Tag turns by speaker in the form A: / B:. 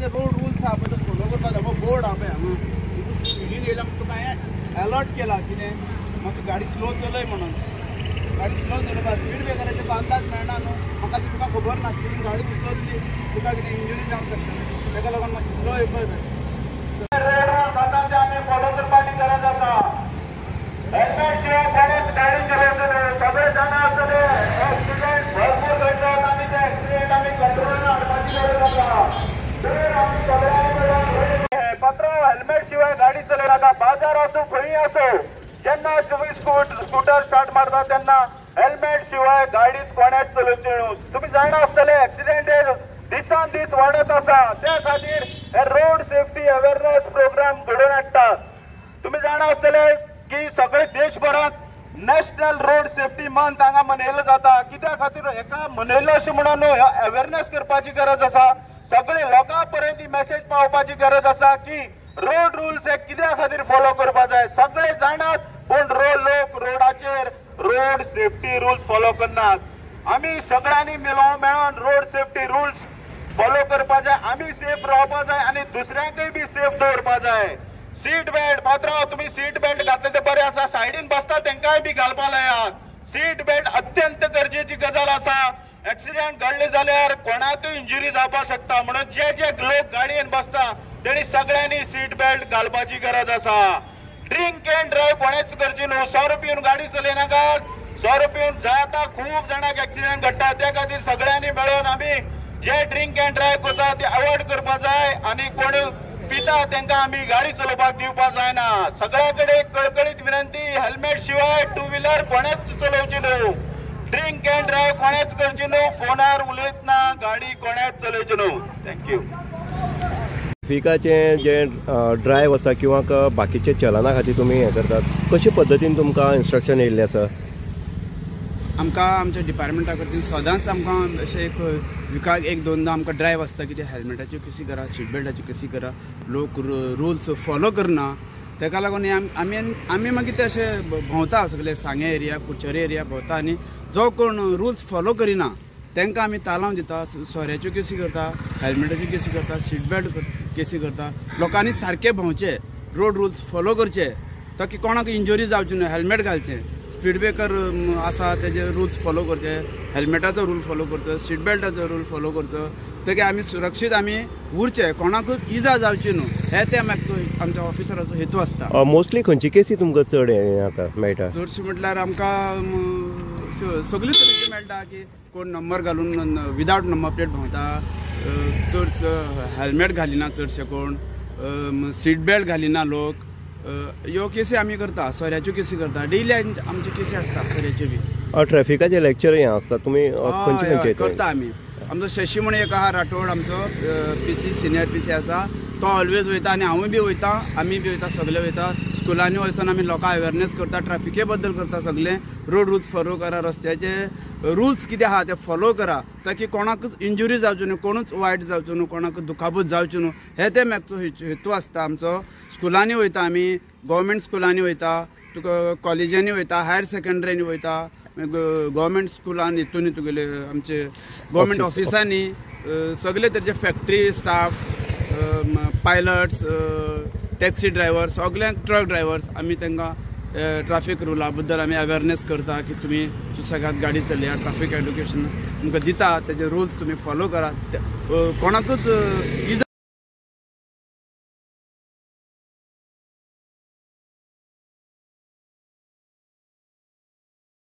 A: Road rules आहा पळय तो फोलो करपाक जाय. बोर्ड आहा पळय हांगा, स्पिडीन येयला म्हणून तुका हांवें अलर्ट केला कितें मातशी गाडी स्लो चलय म्हणून. गाडी स्लो चलोवपाक स्पीड ब्रेकराचो अंदाज मेळना न्हू म्हाका, ती तुका खबर ना. स्पिडीन गाडी उचलतली तुका कितें इंजुरी जावंक शकता, ताका लागून मातशी स्लो येवपाक जाय.
B: रोड रूल्स आतांचे आमी फोलो करपाची गरज आसा. हेल्मेट शिवाय कोणूच गाडी चलोवचो न्हू. सगळे जाणा आसतले एक्सिडेंट भरपूर घडटात आनी ते एक्सिडेंट आमी कंट्रोलान हाडपाची गरज आसा. पात्रांव, हेल्मेट शिवाय गाडी चलयनाका. बाजार आसूं खंय आसूं, जेन्ना तुमी स्कूटर स्टार्ट मारता तेन्ना हेल्मेट शिवाय गाडीच कोणेच चलोवची न्हू. तुमी जाणा आसतले एक्सिडेंट दिसान दीस वाडत आसा, त्या खातीर हे रोड सेफ्टी अवेरनेस प्रोग्राम घडोवन हाडटात. तुमी जाणा आसतले की सगळे देशभरांत नॅशनल रोड सेफ्टी मंथ हांगा मनयलो जाता. कित्या खातीर हेका मनयलो अशें म्हणून न्हू, अवेरनेस करपाची गरज आसा. सगळे लोकां पर्यंत ही मेसेज पावोवपाची गरज आसा की रोड रुल्स हे कित्या खातीर फॉलो करपाक जाय. सगळे जाणात पूण लोक रोडाचेर रोड सेफ्टी रुल्स फॉलो करनात. आमी सगळ्यांनी मेळोन रोड सेफ्टी रुल्स फॉलो करपाक जाय. आमी सेफ रावपाक जाय आनी दुसऱ्यांकय बी सेफ दवरपाक जाय. सीट बेल्ट पात्रांव, तुमी सीट बेल्ट घातले ते बरें आसा, सायडीन बसता तेंकांय बी घालपाक लायात. सीट बेल्ट अत्यंत गरजेची गजाल आसा. एक्सिडेंट घडले जाल्यार कोणाकूय इंजुरी जावपाक शकता, म्हणून जे जे लोक गाडयेन बसता तेणी सगळ्यांनी सीट बेल्ट घालपाची गरज आसा. ड्रिंक अँड ड्रायव्ह कोणेच करची न्हू. सोरो पिवन गाडी चलयनाका. सोरो पिवन जाता खूब जाणांक एक्सिडेंट घडटा. त्या खातीर सगळ्यांनी मेळून आमी जे ड्रिंक अँड ड्रायव्ह करता ते अवॉयड करपाक जाय आनी कोण पिता तांकां आमी गाडी चलोवपाक दिवपाक जायना. सगळ्या कडेन कळकळीत विनंती, हेल्मेट शिवाय टू व्हिलर कोणेच चलोवची न्हू. ड्रिंक अँड ड्रायव्ह कोणेच करची न्हू. फोनार उलयतना गाडी कोणेच चलोवची न्हू. Thank you.
C: ट्रॅफिकाचे जे ड्रायव्ह आसा किंवा बाकीचे चलना खातीर तुमी हें करतात, कशे पद्दतीन तुमकां इन्स्ट्रक्शन येयल्लें आसा?
A: आमकां आमच्या डिपार्टमेंटा खातीर सदांच आमकां अशें एक विकाक एक दोनदां आमकां ड्रायव्ह आसता की ते हेल्मेटाच्यो कशी करा, सीट बेल्टाच्यो कशी करा. लोक रुल्स फॉलो करना, ताका लागून आमी आमी मागीर ते अशे भोंवता सगळे सांगे एरिया, कुडचडे एरिया भोंवता आनी जो कोण रुल्स फॉलो करिना तांकां आमी तालांव दिता. सोऱ्याच्यो केसी करता, हेल्मेटाच्यो केसी करता, सीट बेल्ट केसी करता. लोकांनी सारके भोंवचे, रोड रुल्स फॉलो करचे ताकी कोणाक इंजुरी जावची न्हू. हेल्मेट घालचें, स्पीड ब्रेकर आसा तेजे रुल्स फॉलो करचे, हेल्मेटाचो रूल फॉलो करचो, सीट बेल्टाचो रूल फॉलो करचो, ताकी आमी सुरक्षीत आमी उरचे, कोणाकूच इजा जावची न्हू. हे ते आमच्या ऑफिसराचो हेतू आसता.
C: मोस्टली खंयची केसी तुमकां चड आतां मेळटा?
A: चडशी म्हटल्यार आमकां सगळी तरेची मेळटा की कोण नंबर घालून विदावट नंबर प्लेट भोंवता, चड हेल्मेट घालिना चडशे कोण, सीट बेल्ट घालिना लोक. ह्यो केसी आमी करता. सोऱ्याच्यो केसी करता, डेली आमच्यो केसी आसता सोऱ्याच्यो बी.
C: ट्रॅफिकाचे लेक्चर हे आसता, तुमी खंयचे खंयचे
A: करता आमी? आमचो शशी म्हणून एक आहा राठोड, आमचो पीसी, सिनियर पीसी आसा, तो ऑलवेज वयता आनी हांवूय बी वयता, आमी बी वयता, सगळे वयता. स्कुलांनी वचून आमी लोकांक अवेरनेस करता, ट्रॅफिके बद्दल करता, सगळे रोड रुल्स फॉलो करा, रस्त्याचे रुल्स कितें आहा ते फॉलो करा ताकी कोणाकूच इंजुरी जावच्यो न्हू, कोणूच वायट जावचो न्हू, कोणाकूच दुखापत जावच्यो न्हू. हे ते मागचो हेतू आसता आमचो. स्कुलांनी वयता आमी, गव्हर्मेंट स्कुलांनी वयता, तुका कॉलेजांनी वयता, हायर सेकंडरीनी वयता, गव्हर्मेंट स्कुलान हितून तुगेले आमचे गव्हर्मेंट ऑफिसांनी, सगळे तरेचे factory staff, pilots, taxi driver, सगळ्यांक ट्रक ड्रायव्हर्स आमी तांकां ट्राफीक रुला बद्दल आमी अवेरनेस करता की तुमी सुसेगाद गाडी चलया, ट्राफीक एडुकेशन तुमकां दिता, तेजे रुल्स तुमी फॉलो करात, कोणाकूच इजा